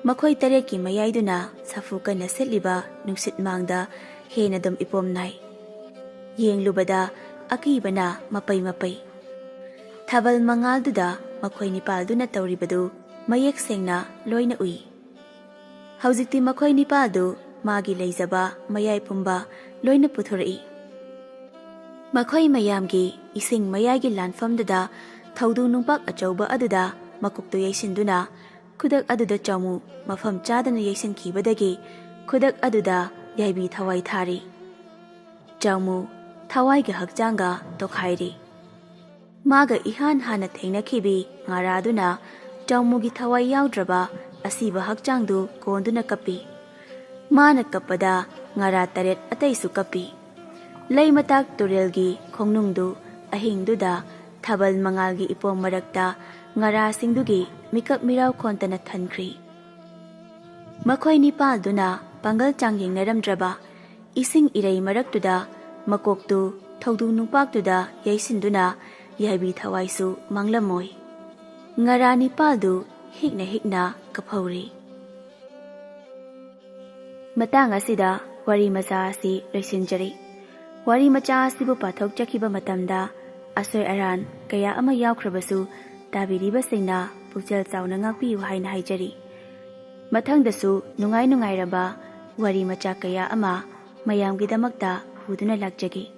ꯃꯈꯣꯏ ꯇꯔꯦꯠꯀꯤ ꯃꯌꯥꯏꯗꯨꯅ ꯁꯥꯐꯨ ꯀꯟꯅ ꯁꯤꯠꯂꯤꯕ ꯅꯨꯡꯁꯤꯠ ꯃꯥꯡꯗ ꯍꯦꯟꯅ ꯑꯗꯨꯝ ꯏꯄꯣꯝ ꯅꯥꯏ꯫ ꯌꯦꯡꯂꯨꯕꯗ ꯑꯀꯤꯕꯅ ꯃꯄꯩ ꯃꯄꯩ꯫ ꯊꯥꯕꯜ ꯃꯉꯥꯜꯗꯨꯗ ꯃꯈꯣꯏ ꯅꯤꯄꯥꯜꯗꯨꯅ ꯇꯧꯔꯤꯕꯗꯨ ꯃꯌꯦꯛ ꯁꯦꯡꯅ ꯂꯣꯏꯅ ꯎꯏ꯫ ꯍꯧꯖꯤꯛꯇꯤ ꯃꯈꯣꯏ ꯅꯤꯄꯥꯜꯗꯨ ꯃꯥꯒꯤ ꯂꯩꯖꯕ ꯃꯌꯥꯏ ꯄꯨꯝꯕ ꯂꯣꯏꯅ ꯄꯨꯊꯣꯔꯛꯏ꯫ ꯃꯈꯣꯏ ꯃꯌꯥꯝꯒꯤ ꯏꯁꯤꯡ ꯃꯌꯥꯏꯒꯤ ꯂꯥꯟꯐꯝꯗꯨꯗ ꯊꯧꯗꯨ ꯅꯨꯡꯄꯥꯛ ꯑꯆꯧꯕ ꯑꯗꯨꯗ ꯃꯀꯣꯛꯇꯨ ꯌꯩꯁꯤꯟꯗꯨꯅ ꯈꯨꯗꯛ ꯑꯗꯨꯗ ꯆꯥꯎꯃꯨ ꯃꯐꯝ ꯆꯥꯗꯅ ꯌꯩꯁꯤꯟꯈꯤꯕꯗꯒꯤ ꯈꯨꯗꯛ ꯑꯗꯨꯗ ꯌꯥꯏꯕꯤ ꯊꯋꯥꯏ ꯊꯥꯔꯤ꯫ ꯆꯥꯎꯃꯨ ꯊꯋꯥꯏꯒ ꯍꯛꯆꯥꯡꯒ ꯇꯣꯈꯥꯏꯔꯤ꯫ ꯃꯥꯒ ꯏꯍꯥꯟ ꯍꯥꯟꯅ ꯊꯦꯡꯅꯈꯤꯕꯤ ꯉꯥꯔꯥꯗꯨꯅ ꯆꯥꯎꯃꯨꯒꯤ ꯊꯋꯥꯏ ꯌꯥꯎꯗ꯭ꯔꯕ ꯑꯁꯤꯕ ꯍꯛꯆꯥꯡꯗꯨ ꯀꯣꯟꯗꯨꯅ ꯀꯞꯄꯤ꯫ ꯃꯥꯅ ꯀꯞꯄꯗ ꯉꯥꯔꯥ ꯇꯔꯦꯠ ꯑꯇꯩꯁꯨ ꯀꯞꯄꯤ꯫ ꯂꯩꯃꯇꯥꯛ ꯇꯨꯔꯦꯜꯒꯤ ꯈꯣꯡꯅꯨꯡꯗꯨ ꯑꯍꯤꯡꯗꯨꯗ ꯊꯥꯕꯜ ꯃꯉꯥꯜꯒꯤ ꯏꯄꯣꯝ ꯃꯔꯛꯇ ꯉꯥꯔꯥꯁꯤꯡꯗꯨꯒꯤ ꯃꯤꯀꯞ ꯃꯤꯔꯥꯎ ꯈꯣꯟꯇꯅ ꯊꯟꯈ꯭ꯔꯤ꯫ ꯃꯈꯣꯏ ꯅꯤꯄꯥꯜꯗꯨꯅ ꯄꯥꯡꯒꯜ ꯆꯥꯡꯌꯦꯡꯅꯔꯝꯗ꯭ꯔꯕ ꯏꯁꯤꯡ ꯏꯔꯩ ꯃꯔꯛꯇꯨꯗ ꯃꯀꯣꯛꯇꯨ ꯊꯧꯗꯨ ꯅꯨꯡꯄꯥꯛꯇꯨꯗ ꯌꯩꯁꯤꯟꯗꯨꯅ ꯌꯥꯏꯕꯤ ꯊꯋꯥꯏꯁꯨ ꯃꯥꯡꯂꯝꯃꯣꯏ꯫ ꯉꯔꯥ ꯅꯤꯄꯥꯜꯗꯨ ꯍꯤꯛꯅ ꯍꯤꯛꯅ ꯀꯞꯍꯧꯔꯤ꯫ ꯃꯇꯥꯡ ꯑꯁꯤꯗ ꯋꯥꯔꯤ ꯃꯆꯥ ꯑꯁꯤ ꯂꯣꯏꯁꯤꯟꯖꯔꯤ꯫ ꯋꯥꯔꯤ ꯃꯆꯥ ꯑꯁꯤꯕꯨ ꯄꯥꯊꯣꯛꯆꯈꯤꯕ ꯃꯇꯝꯗ ꯑꯁꯣꯏ ꯑꯔꯥꯟ ꯀꯌꯥ ꯑꯃ ꯌꯥꯎꯈ꯭ꯔꯕꯁꯨ ꯇꯥꯕꯤꯔꯤꯕꯁꯤꯡꯅ ꯄꯨꯛꯆꯦꯜ ꯆꯥꯎꯅ ꯉꯥꯛꯄꯤꯌꯨ ꯍꯥꯏꯅ ꯍꯥꯏꯖꯔꯤ꯫ ꯃꯊꯪꯗꯁꯨ ꯅꯨꯡꯉꯥꯏ ꯅꯨꯡꯉꯥꯏꯔꯕ ꯋꯥꯔꯤ ꯃꯆꯥ ꯀꯌꯥ ꯑꯃ ꯃꯌꯥꯝꯒꯤꯗꯃꯛꯇ ꯄꯨꯗꯨꯅ ꯂꯥꯛꯆꯒꯦ꯫